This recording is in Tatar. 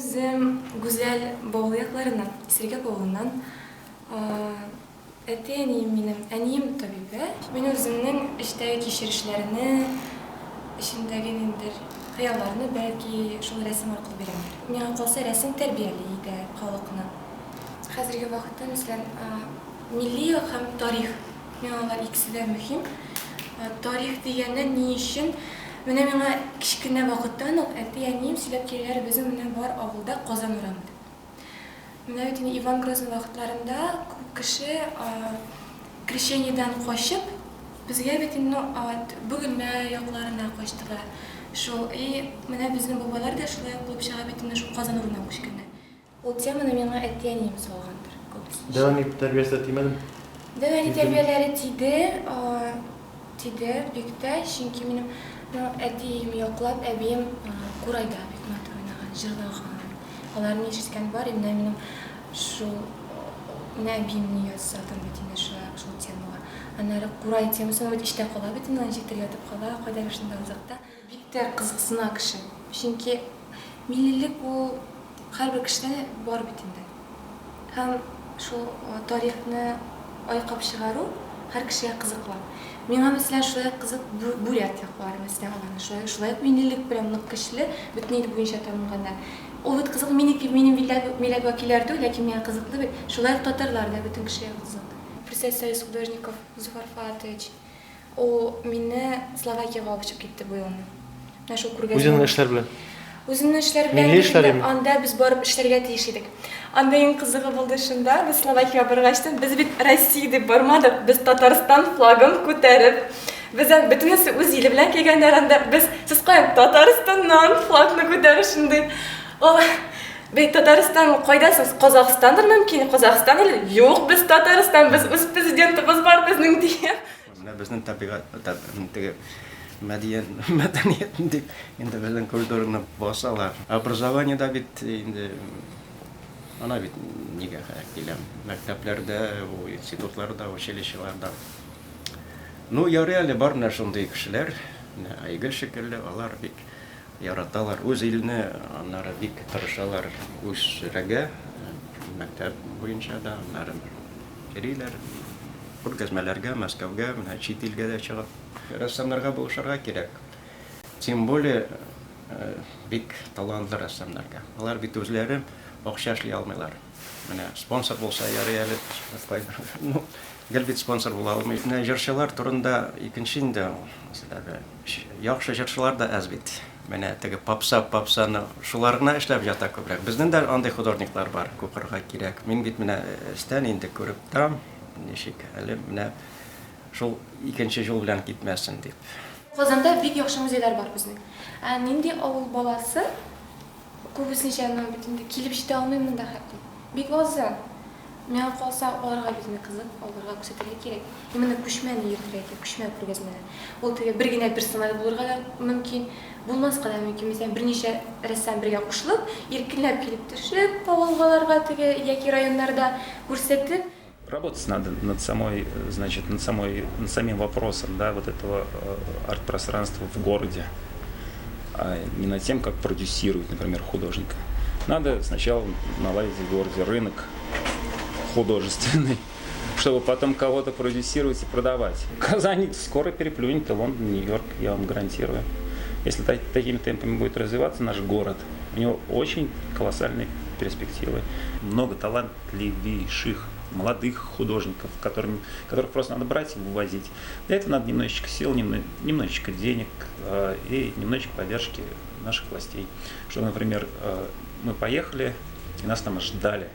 үзем Гүзәл Баулы якларыннан, Сергек авылыннан. Әти-әнием минем, әнием табибә. Мин үземнең эчтәге кичерешләрне, эчемдәге ниндидер хыялларны бәлки шул рәсем аркылы бирәмдер. Миңа калса, рәсем тәрбияли дә халыкны. Хәзерге вакытта, мәсәлән, милли як һәм тарих, миңа алар икесе дә мөһим. Тарих дигәннән ни өчен? Менә миңа кечкенә вакыттан ук әти-әнием сөйләп киләләр, безнең менә бар авылда Казан урамы дип. Менә бит инде Иван Грозный вакытларында күп кеше крещениедән качып, безгә бит инде Бөгелмә якларына качтылар. Шул и менә безнең бабайлар да шулай ук булып чыга бит инде, шул Казан урынына күчкәннәр. Ул теманы миңа әти-әнием салгандыр күбесенчә. Дәү әни тәрбиясе дә тимәдеме? Дәү әни тәрбияләре тиде, тиде бик тә, чөнки минем, ну, әтием яклап, әбием курайда бик матур уйнаган, җырлаган. Аларны ишеткән бар, и менә минем шул, менә әбиемне ясадым бит инде шулай ук шул темага. Аннары курай темасы, ул бит эчтә кала бит инде, ул ничектер ятып кала, кайдадыр шунда узакта. Бик тә кызыксына кеше. Чөнки миллилек ул һәрбер кешедә бар бит инде. Һәм шул тарихны айкап чыгару һәр кешегә кызыклы. Миңа, мәсәлән, шулай ук кызык бурят яклары, мәсәлән, аларны шулай, шулай ук миллилек белән нык көчле, бөтен ил буенча танылганнар. Ул бит кызык, минеке, минем милләт, милләт вәкилләре түгел, ләкин миңа кызыклы бит. Шулай ук татарлар да бөтен кешегә кызык. Председатель Союз художников Зуфар Фоатович. Ул мине Словакиягә алып чыгып китте бу елны. Менә шул күргәзмә. Үзеңнең эшләр белән? Үземнең эшләр белән. Милли эшләр инде. Анда без барып эшләргә тиеш идек. Анда иң кызыгы булды шунда, без Словакиягә баргачтын, без бит Россия дип бармадык, без Татарстан флагын күтәреп, без бөтенесе үз иле белән килгәннәр анда, без, сез каян? Татарстаннан флагны күтәреп шундый. Ул Бит Татарстан кайда сез? Казахстандыр мөмкин, Казахстан или? Юк, без Татарстан, без үз президентыбыз бар безнең дигән. Менә безнең табигать, теге мәдәният дип инде безнең культураны басалар. Образование да бит инде ана бит нигә киләм? Мәктәпләрдә, институтларда, училищеларда. Ну, ярый әле бар менә шундый кешеләр, менә Айгөл шикелле, алар бик Яраталар үз илне, аннары бик тырышалар үстерергә, мәктәп буенча да, аннары йөриләр күргәзмәләргә, Мәскәүгә, менә чит илгә дә чыгып. Рәссамнарга булышырга кирәк. Тем более бик талантлы рәссамнарга. Алар бит үзләре акча эшли алмыйлар. Менә спонсор булса ярый әле, ну, гел бит спонсор була алмый. Менә җырчылар турында икенче инде ул, сәбәбе. Яхшы җырчылар да әз бит. Менә теге попса, попсаны шулар гына эшләп ята күбрәк. Безнең дә андый художниклар бар, укырга кирәк. Мин бит менә эштән инде күреп торам, ничек әле менә шул икенче юл белән китмәсен дип. Казанда бик яхшы музейлар бар безнең. Ә нинди авыл баласы күбесенчә ну бит инде килеп җитә алмый монда хәтле. Бик азы. Миңа калса, аларга бит инде кызык, аларга күрсәтергә кирәк. Именно күчмәне йөртергә кирәк, күчмә күргәзмәне. Ул теге бер генә персональ булырга да мөмкин, булмаска да мөмкин. Мәсәлән, берничә рәссам бергә кушылып, иркенләп килеп төшеп, авылгаларга теге яки районнарда күрсәтеп. Работать надо над самой, значит, над самой, над самим вопросом, да, вот этого арт-пространства в городе, а не над тем, как продюсировать, например, художника. Надо сначала наладить в городе рынок художественный, чтобы потом кого-то продюсировать и продавать. Казань скоро переплюнет и Лондон, Нью-Йорк, я вам гарантирую. Если такими темпами будет развиваться наш город, у него очень колоссальные перспективы. Много талантливейших молодых художников, которых просто надо брать и вывозить. Для этого надо немножечко сил, немножечко денег и немножечко поддержки наших властей. Чтобы, например, мы поехали, и нас там ждали.